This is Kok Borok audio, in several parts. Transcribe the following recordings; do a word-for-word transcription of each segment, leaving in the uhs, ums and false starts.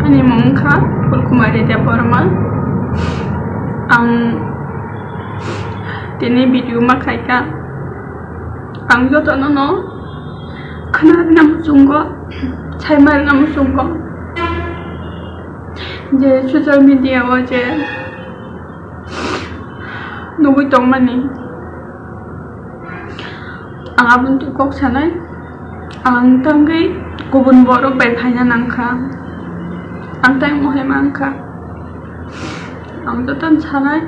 Ani mung kha Phulkumari Debbarma. Ang tini video ma khaikha. Ang jotono no khna rwna muchungo, saima rwna muchungo je social media o je nugwi tongmani. Ang aboni twi kok sanai, ang tangwi kubun borok bai phaina nangkha, ang tai mohai mankha. Ang jotono sanai,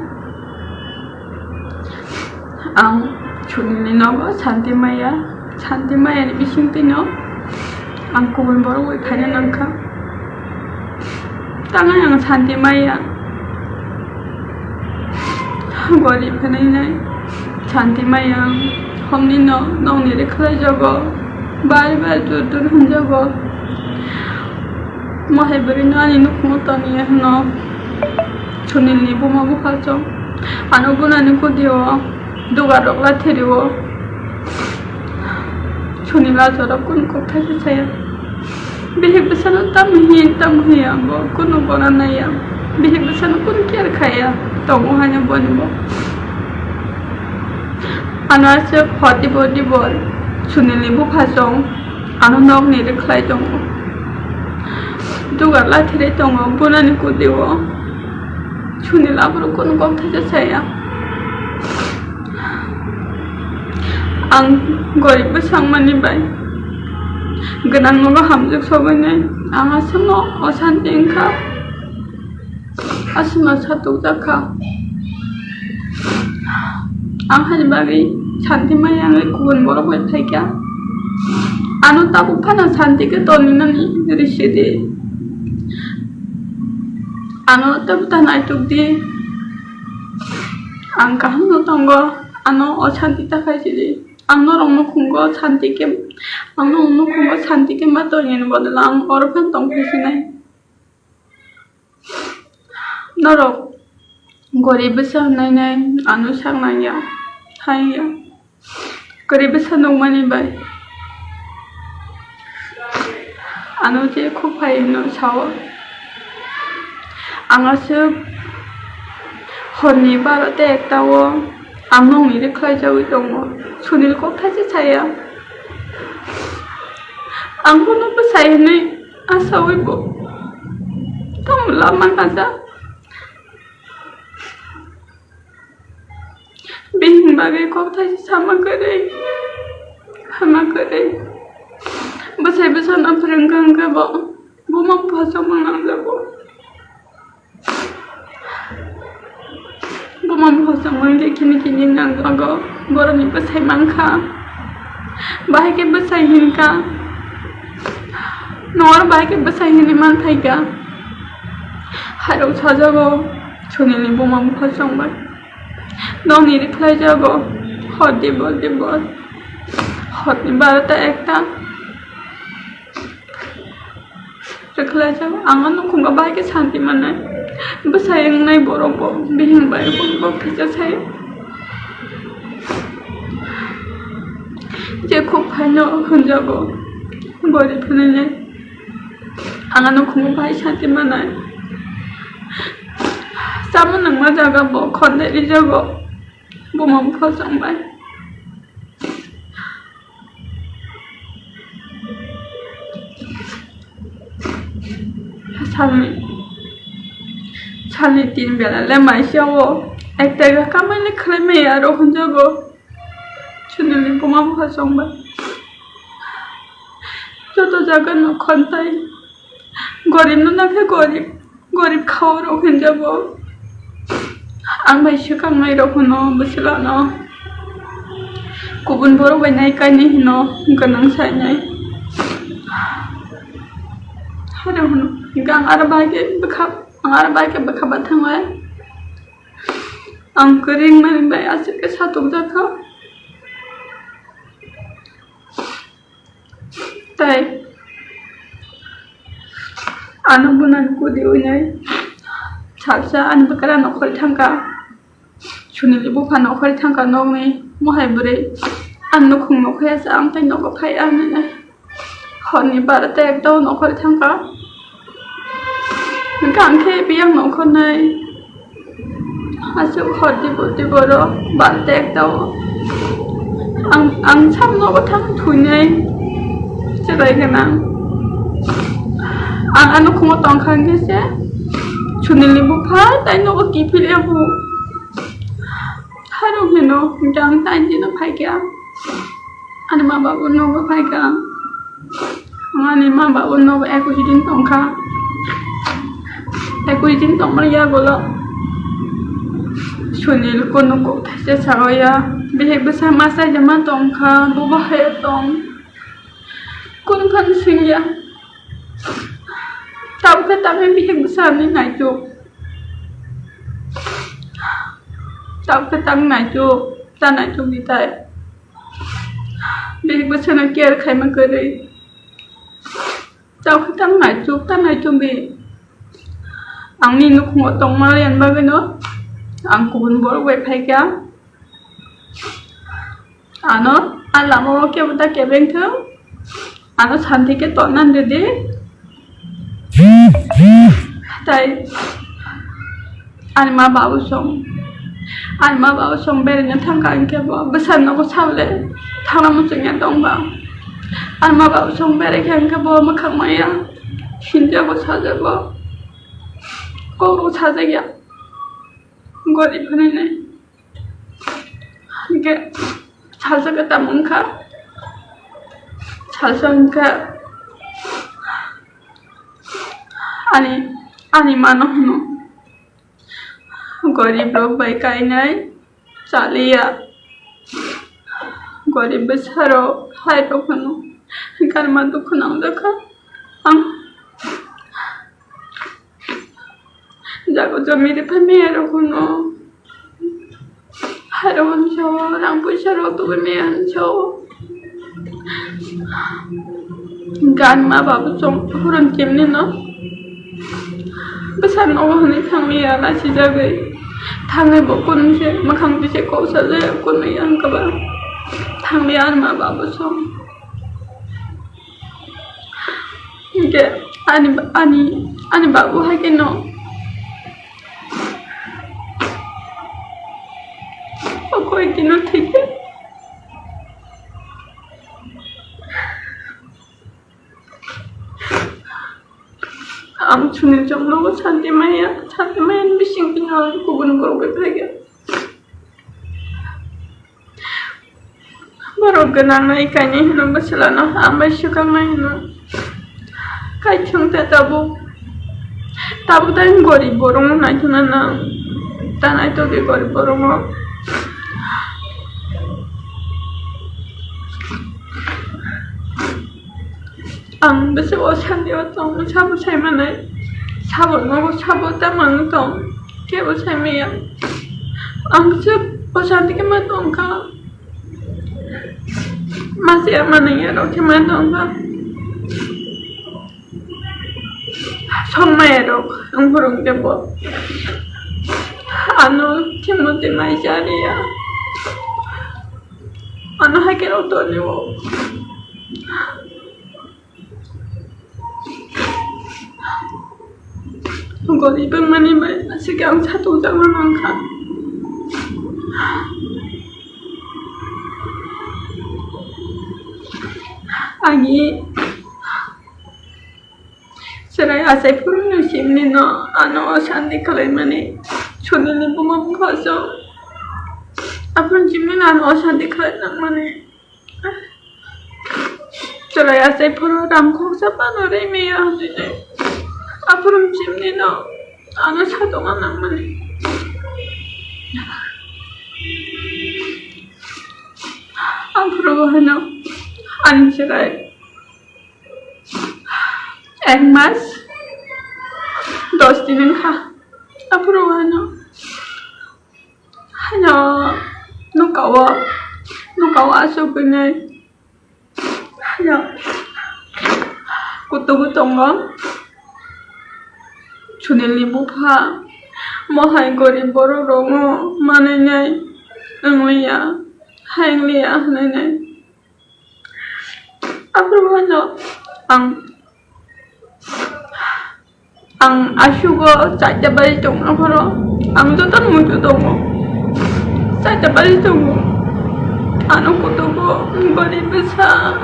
ang Sunilni nogo santi maya, santi mayani bisingtwino ang kubun borok bai phaina nangkha. Tangai ang santi maya. Gorib hwnwi nai santi maya. Homni no nokni rwkhlai jago. Bar bar dur dur hwnjago. Mohai bwrwi no ani nukhungo toniya hwno. Sunilni buma bupha chwng. Ano bunani kudio dugar rok la thirio. Sunil a jorok kunu kok thaisa saya. Bihik bwsano tamo hiya, tamo hiya, bo kunu gora naiya. Bihik bwsano kunu care khaiya, tongo haino boni bo. Ano aswk hor dibor dibor Sunilni bupha chwng ano nokni rwkhlai tongo. Dugar lathirwi tongo bunani kudio. Sunil aphuru kunu kok thaisa saya. Ang gorib bwsangmani bai gwnang nogo hamjwk sogwinai ang aswkno osanti wngkha, aswkno satukjakha. Ang hani bagwi santi maya wngwi kubun borok bai phaikha. Ano tabuk phano santi khe toninani rwsidi. Ano tabuk ta naitukdi. Ang kaham no tongo, ano o santi ta khaisidi. Ang norok nukhungo santi khe, ang norok nukhungo santi khe ma tongni bodol ang oro phano tong phaisinai. Norok gorib bwsa hwnwi nai ano sak nangya, haiya. Kwrwi bwsa nukmani bai ano je khuphai hwnwi sao. Ang aswk horni barota ekta o ang nokni rwkhlai jagwi tongo. Sunil kok thaisa saya. Ang bono bwsai hwnwi asaui bo tamo lama kaja. Bini bagwi kok thaisa sama kwrwi, hama kwrwi. Bwsai bwsano phwrwngkha hwnkhe bo buma bupha chongma nangjago. Buma bupha chongma hwnkhe kini kini nangjago. Borokni bwsai mankha. Bahai khe bwsai hinkha. Noro bahai khe bwsai hinwi manthaikha. Hairok sajago Sunilni buma bupha chongbai. Nokni rwkhlai jago. Hor dibor dibor. Horni barota ekta. Rwkhlai jago. Ang o nukhungo bahai khe santi mannai. Bwsai wngnai borok bo. Bihing bai bo kisa sai. Je khuk phaino hwnjago. Gorib hwnwi nai. Ang ano khungo bahai santi manai. Chama nangma jaga bo khondai rijago. Buma bupha chongbai. Salni, salni tin bela le maisa o. Ekta ga kamai le khlai maya aro hwnjago. Sunilni buma bupha chongbai. Joto jaga no khontai. Gorib no nakhe gorib. Gorib khao rok hinjago. Ang bai swkang nai rok hwno bwswlano. Kubun borok bai nai kainwi hwno gwnang sainai. Hare hwno. Ang aro bai khe bwkha, ang aro bai khe bwkha bathang bai. Ang kwrwng mani bai aswk khe satok jakha. Tai ano bunan kudi winai salsa ani bwkra nokhor thangkha. Sunili bupha nokhor thangkha nokni mohai bwrwi. Ang nukhung nokhorya sa ang tai nogo phai ang hinai. Horni barota ekta o nokhor thangkha. Hwnkhe ang khe biyang nongkhornai. Aswk hor dibo dibo rw bal tek tao. Ang, ang sam nogo thang thwinai. Chwrai gwnang. Ang ano khungo tongkha hwnkhe se Sunilni bupha tai nogo kiphilya bo. Harok hino hwnkhe ang tai dino phaikha. Ani ma babu nogo phaikha. Ani ma babu nogo ekush din tongkha. Ekush din tongma yagulo Sunil kunu kok thaisa saoya. Bihik bwsa ma saijama tongkha, bo bahai tong. Kunu phan singya. Tabukhe tamni bihik bwsa ni naituk. Tabukhe tang naituk, ta naituk ni tai. Bihik bwsano care khaima kwrwi. Tabukhe tang naituk, ta naituk bi. Ang ni nukhungo tongma yang bagwino ang kubun borok bai phaikha. Ano a lama o kebo ta kebeng thung. Ano santi khe tonna rwdi. Tai ani ma babu song, ani ma babu song beraina thangkha hwnkhe bo bwsa nogo sabole thangna muchungya tongba. Ani ma babu song berai kha hwnkhe bo mwkhang maya sinjago sajago, kok sajakya gorib hinwi nai. Hingke salsa khe tamo wngkha, salsa wngkha ani, ani mano hino gorib rok bai kainai chaliya, gorib bwsa rok hai rok hino hingke ani ma dukhu nangjakha ang. Jago jomi rwphai maya rok hwno. Hairo hwnso, rang puisa rok tubui maya hwnso. Gan ma babu chong huron chimni no. Bwsa nogo hwnwi thangmaya lachijagwi. Thangwi bo kunui se mwkhang twi se kok sajaya kunui ang kwbang. Thangmaya ani ma babu chong. Hingke ani, ani, ani babu hai khe no. O koi kino thike. Ang chuni chong no santi maya, santi maya ni bising tino ang kubun borok bai phai khe. Borok gwnang nai kainwi hino bwswlano hambai swkang nai hino. Kaithwng ta tabuk, tabuk tei gorib borokno naithokna nang. Ta naithokdi gorib borokno. Ang bwswk o santi o tong, sabo sai manai, sabo nogo sabo tamo wng tong, kebo sai maya. Ang bwswk o santi khe ma tong kha, ma se manai ya rok khe ma tong kha, song maya rok ang phuru wng khe bo ano thik motwi mai cha ri ya, ano hai khe rok toni o. Gorib wngmani bai aswk ang satung jagwi mankha. Ani chwrai achai phuru no simni no ano o santi khlaimani, Sunilni buma bupha so aphuru simni no ano o santi khlai nangmani. Chwrai achai phuru rang khoksa phano rimwi ya hinwi nai. Aphuru chimni no ano satongma nangmani. Aphuru bo hino ani chwrai ek mas dos din wngkha. Aphuru bo hino. Hano nukao, nukao aswk hwnwi hano kutubu tongo. Sunilni bupha mohai gorib borok rokno manwi nai wngliya, hai wngliya hwnwi nai. Aphuru hano ang Ang asugo chaita bari tongna phoro, ang joto muitu tongo, chaita bari tongo. Ano kutugo gorib bwsa,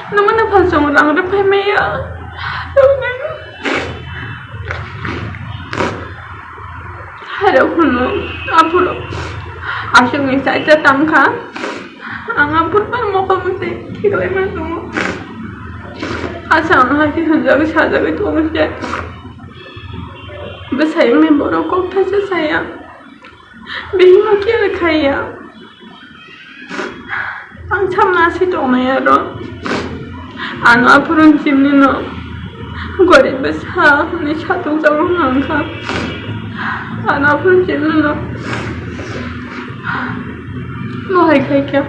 nangmano phal chongo rang rw phai maya. Hairok hwno, aphuru aswkni chaita tangkha. Ang aphuru mokol mwtai khiklai ma tongo. Asa ang hai khe hwnjagwi sajagwi tongo se. Bwsai wngni borok kok thaisa saya. Bihikno care khaiya. Ang samna si tongnai aro. Ano aphuru chimnino gorib bwsa hwnwi satung jagwi wngkha. Ano aphuru chimnino mohai khaikha.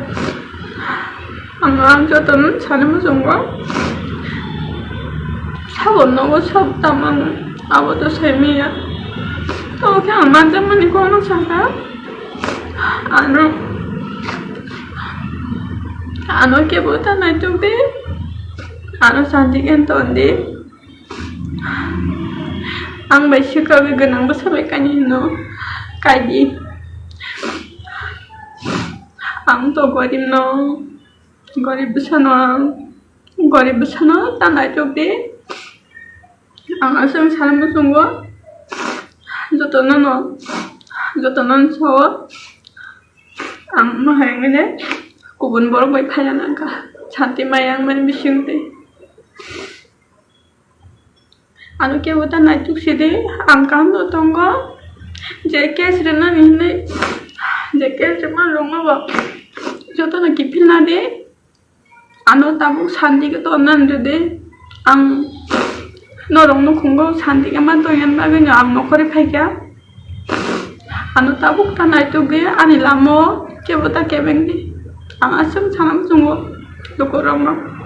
Ang, ang jotono sani muchungo sabo nogo sab tamang abo to sai maya. Tamo khe ang manjakmani kokno sakha. Ano, ano kebo ta naitok di. Ano santi khe ton di. Ang bai swkagwi gwnang bwsa bai kainwi hino kaidi. Ang to gorib no, gorib bwsano ang, gorib bwsano ta naitok di. Ang aswk sana muchungo jotono no, jotono no sao. Ang no hai wngwi le kubun borok bai phaiya nangkha, santi maya wngmani bisingtwi. Ano kebo ta naituk sidi, ang kaham no tongo. Je case rwnani hinwi, je case rwma rwma bo jotono kiphilna di. Ano tabuk santi khe tonna rwdi. Ang norok nukhungo santi khe ma tongya bagwi no ang nokhorwi phaikha. Ano tabuk ta naituk di, ani lama o kebo ta kebeng di. Ang aswk sana muchungo lukurokno.